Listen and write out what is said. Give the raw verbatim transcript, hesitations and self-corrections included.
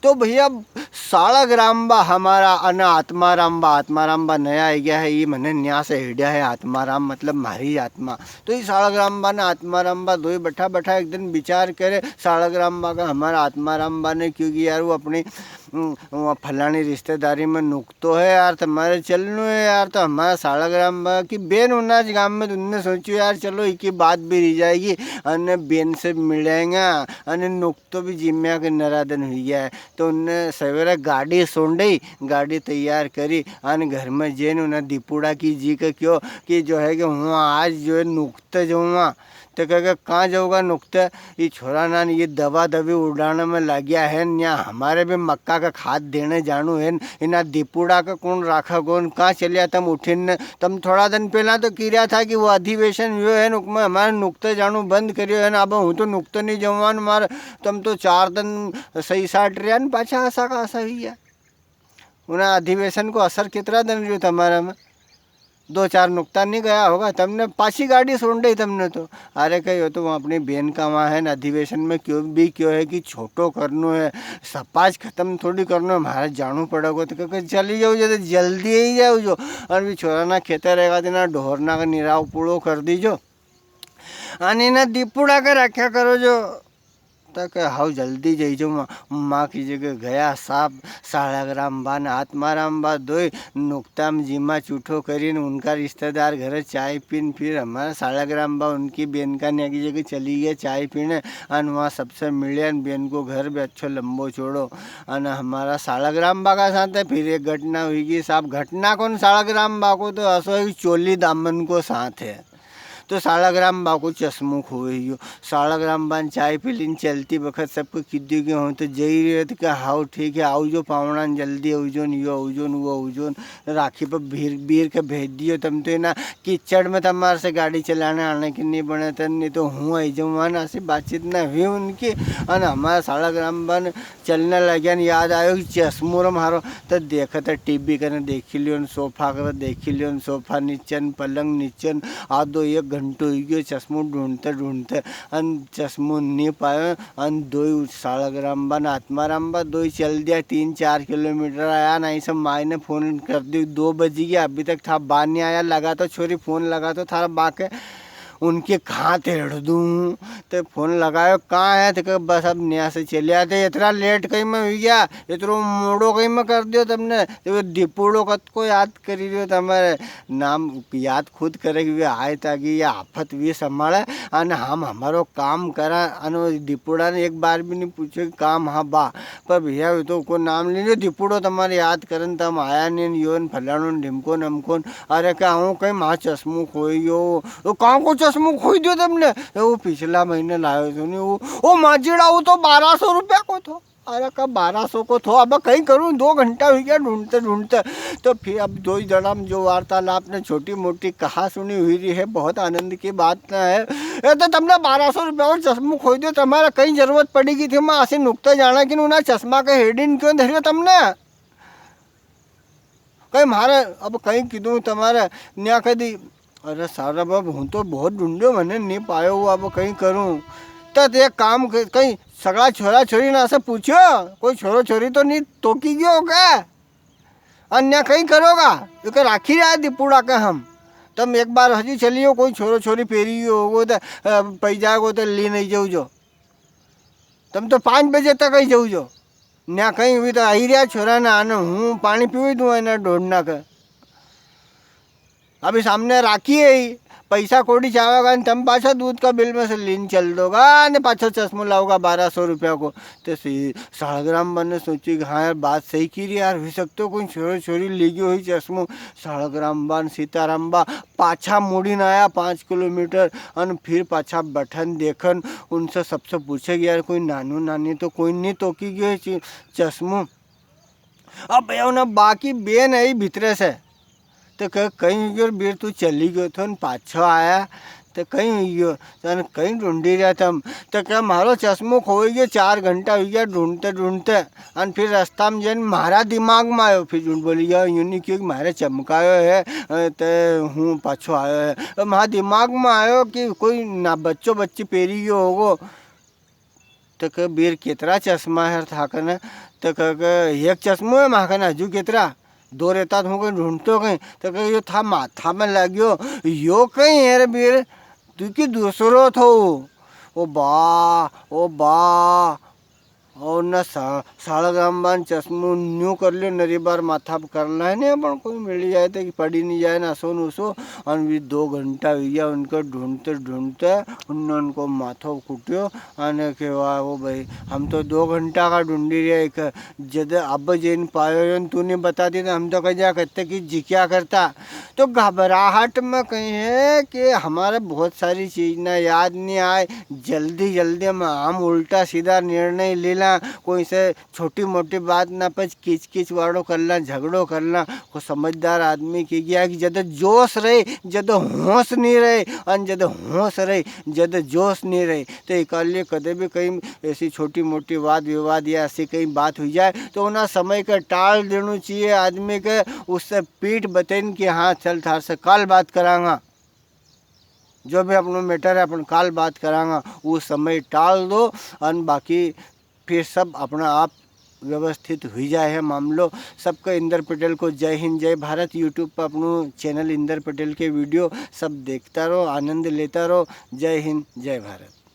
तो भैया, सालगराम बा हमारा अन आत्माराम बा, आत्माराम बा नया आई गया है, ये मने न्या से हेड्या है, आत्माराम मतलब म्हारी आत्मा। तो ये सालगराम बा ने आत्माराम बा दोई बैठा बैठा एक दिन विचार करे, सालगराम बा का हमारा आत्माराम बा ने, क्योंकि यार वो अपनी, उम, वो फलानी रिश्तेदारी में नुकतो है यार, तुम्हारे चलनो है यार, तो हमारा सालगराम बा की बेन उनाज गांव में, तो उनने सोचो यार चलो इकी बात भी रही जाएगी, अन बेन से मिलेंगा, अन नुकतो भी जिम्या के नरादन हुई गया है। तो उनने सवेरे गाड़ी सोंडई, गाड़ी तैयार करी, अन घर में जेन उन्हें दीपुड़ा की जी के क्यो कि जो है कि हूँ आज जो है नुकते जाऊँगा। तो कह के, "कहाँ जाऊँगा नुकते? ये छोरा नान ये दवा दवी उड़ाने में लग्या है, या हमारे भी मक्का का खाद देने जानू है, इना दीपुड़ा का कौन राखा कौन, कहाँ चलिया तम उठिन ने? तम थोड़ा दिन पहला तो की रहा था कि वो अधिवेशन हुयो है, उकमें हमारे नुकते जानू बंद करियो है ना, अब हूँ तो नुकते नहीं जाऊँगा न मार, तम तो चार दिन सही साट रहा न पाछा ऐसा का ऐसा हुई है।" उन्हें अधिवेशन को असर कितना दिन रह्यो तुम्हारा में? दो चार नुकता नहीं गया होगा, तमने पाछी गाड़ी सुन रही तमने तो। अरे कहो तो वहाँ अपनी बेन का वहाँ है ना, अधिवेशन में क्यों भी क्यों है कि छोटो करनो है, सपाज खत्म थोड़ी करनो है, म्हारे जानो पड़ेगो। तो कह के चली जाओ जो, तो जल्दी ही जाओ जो। और भी छोरा ना खेते रहेगा तो ना ढोरना का निराव पूरो कर दीजो। अने ना दीपुड़ा के रखा करो जो। तो कह, "हाउ जल्दी जाई जो माँ।" माँ की जगह गया साहब, सालगराम बा ने आत्माराम बा दोई नुकता में जीमा चूठो करीन उनका रिश्तेदार घरे चाय पीन फिर हमारा सालगराम बा उनकी बेन का न्या की जगह चली गया चाय पीने। अन वहाँ सबसे मिले अन बेन को घर भी अच्छो लंबो चौड़ो। अन हमारा सालगराम बा का साथ है फिर एक घटना हुई गई साहब। घटना कौन सालगराम बा को तो असो है कि चोली दामन को साथ है। तो सालगराम बा को चश्मो खोई गयो। सालगराम बा ने चाय पी लीन चलती बखत सबको किद्यो कि हूँ तो जई रह्यो, तो कह, "हाउ ठीक है, आवजो पावणा ने जल्दी आवजो न, यो आवजो न, वो आवजो न।" राखी पर बीर, बीर के भेज दियो, "तम तो इना कीचड़ में तमारे से गाड़ी चलाने आने की नहीं बने, तन नहीं तो हूँ आई जाऊँ।" वहाँ ऐसी बातचीत ना हुई उनकी। अन हमारा सालगराम बा ने चलने लग्या ने याद आयो कि चश्मो रे म्हारो, तो देखे तो टीवी कने देखी लियो ने, सोफा कने देखी लियो ने, सोफा नीचे ने, पलंग नीचे ने, आधो एक घंटो हुई गयो चश्मो ढूंढते ढूंढते, अन चश्मो नी पायो। अन दोई सालगराम बा ने आत्माराम बा दोई चल दिया, तीन चार किलोमीटर आया ना, इसे माई ने फोन कर दी, "दो बजी गया, अभी तक था बा नी आया, लगा तो छोरी फोन, लगा तो थारा बा के।" उनके कहाँ तेड़ दूँ? ते फोन लगायो, "कहाँ है?" ते कहे, "बस अब नया से चले आते, इतना लेट कहीं में हुई गया, इतनो मोड़ो कहीं में कर दियो तमने।" ते वो दीपुड़ो कत को याद करी रह्यो तमारे नाम याद खुद करे कि वे आए ताकि ये आफत भी संभाले, अन हम हमारो काम करा, अन वो दीपुड़ा ने एक बार भी नहीं पूछो कि काम हाँ बा। पर भैया, वे तो को नाम लीने दीपुड़ो तमारे याद करन, तम आया नहीं, यो न फलाणो न ढिमको न अमको न। अरे, कह, "हूँ कहीं माँ चश्मो खोई गयो।" "तो कहाँ को चश्मो खोई दियो तमने?" "तो वो पिछला महीने लायो थो नी, वो, ओ माजीड़ा, वो तो बारह सौ रुपया को थो।" अरे, कह, "बारह सौ को थो, अब कहीं करूँ, दो घंटा हुई गया ढूंढते ढूंढते।" तो फिर अब दोई जणा में जो वार्तालाप ने छोटी मोटी कहा सुनी हुई रही है, बहुत आनंद की बात ना है। "ए, तो तमने बारह सौ रुपया को चश्मो खोई दियो, तमारे कहीं जरूरत पड़ेगी थी, मैं ऐसे नुकते जाना कि उन्हें चश्मा के हेडिन क्यों धरियो तमने?" कहीं म्हारे अब कहीं कीधुं तमारे न्या कह दी, "अरे सारा बाब, हूँ तो बहुत ढूंढ्यो, मने नी पायो, वो अब कहीं करूँ।" तो एक काम क-, कहीं सगळा छोरा छोरी ना से पूछ्यो, कोई छोरो छोरी तो नी तोकी गयो के? अन न्या कहीं करोगा? तो के राखी रहा दीपुड़ा के हम। तम एक बार हजू चलियो, कोई छोरो छोरी पेरी गयो होगो तो, अ, पै जाएगो तो ली नहीं जाओ जो। तम तो पाँच बजे तक ही जाओ जो। न्या कहीं हुई तो आई रहा छोरा ना, अने हूँ पानी पीवी दूँ इन्हें ढोंढना के। अभी सामने राखी है ही, पैसा कोड़ी चावेगा ने तम पाछा दूध का बिल में से लीन चल दोगा, ने पाछो चश्मो लाओगा बारह सौ रुपया को। तो सी-, सालगराम बा ने सोची कि हाँ यार, बात सही की रही यार, हुई सकतो कोई छोरो छोरी ले गयो ही चश्मो। सालगराम बा ने सीताराम बा पाछा मुड़ीन आया पाँच किलोमीटर, अन फिर पाछा बठन देखन, उनसे सबसे पूछे कि यार, कोई नानू नानी तो कोई नी तोकी गयो है ची-, चश्मो? अब भैया, उन्हें बाकी बेन आई भीतरे से, तो कह, "कहीं हुई गयो बीर, तू चली गयो थो न पाछो आया, तो कहीं हुई गयो, तने कहीं ढूंढी रहा था हम?" तो कह, "म्हारो चश्मो खोई गयो, चार घंटा हुई गया ढूंढते ढूंढते, अन फिर रास्ता में जन म्हारा दिमाग में आयो।" फिर झूठ बोली गया, यूं नहीं क्योंकि म्हारे चमकायो है, अ, ते हूँ पाछो आयो है। तो म्हारा दिमाग में आयो कि कोई ना बच्चो बच्ची पेरी गयो होगो। तो कहे, "बीर, कितरा चश्मा है था कने?" तो कहे के, "एक चश्मो है म्हाकने, हजू कितरा? दो रहता तो हूँ कहीं ढूंढतो कहीं।" तो कहे, "यो था माथा में लाग्यो, यो कहीं है रे बीर, तू की दूसरो थो?" ओ बा, ओ बा, और न सा-, सालग्राम बान चश्मो न्यू कर लियो, नरी बार माथा पर कर लाए ने, अपन कोई मिल जाए तो कि पड़ी नहीं जाए ना, असो न उसो। अन भी दो घंटा हुई गया उनको ढूंढते ढूंढते, उनने उनको माथो कुटियो। अने के, "वाह, ओ भाई, हम तो दो घंटा का ढूंढी रहे, एक जद अब जेन पायो यो न तूने बता दी, तो हम तो कह जा करते कि जी क्या करता।" तो घबराहट में कहीं है कि हमारे बहुत सारी चीज ना याद नहीं आए, जल्दी जल्दी में हम उल्टा सीधा निर्णय ले ला, कोई से छोटी मोटी बात ना पर किच किच वाड़ो कर ला, झगड़ो कर ला। को समझदार आदमी की गया कि जद जोश रहे, जद होश नहीं रहे, अन जद होश रहे, जद जोश नहीं रहे। तो इकालिए कदे भी कहीं ऐसी छोटी मोटी वाद विवाद या ऐसी कहीं बात हुई जाए, तो उना समय का टाल देना चाहिए आदमी के, उससे पीठ बतन कि हाँ, चल, थार से काल बात करांगा। जो भी अपनो matter है, अपन काल बात करांगा, वो समय टाल दो, अन बाकी फिर सब अपना आप व्यवस्थित हुई जाए है मामलो। सबके इंदर पटेल को जय हिंद, जय भारत। YouTube पर अपनो channel इंदर पटेल के video सब देखता रहो, आनंद लेता रहो। जय हिंद, जय भारत।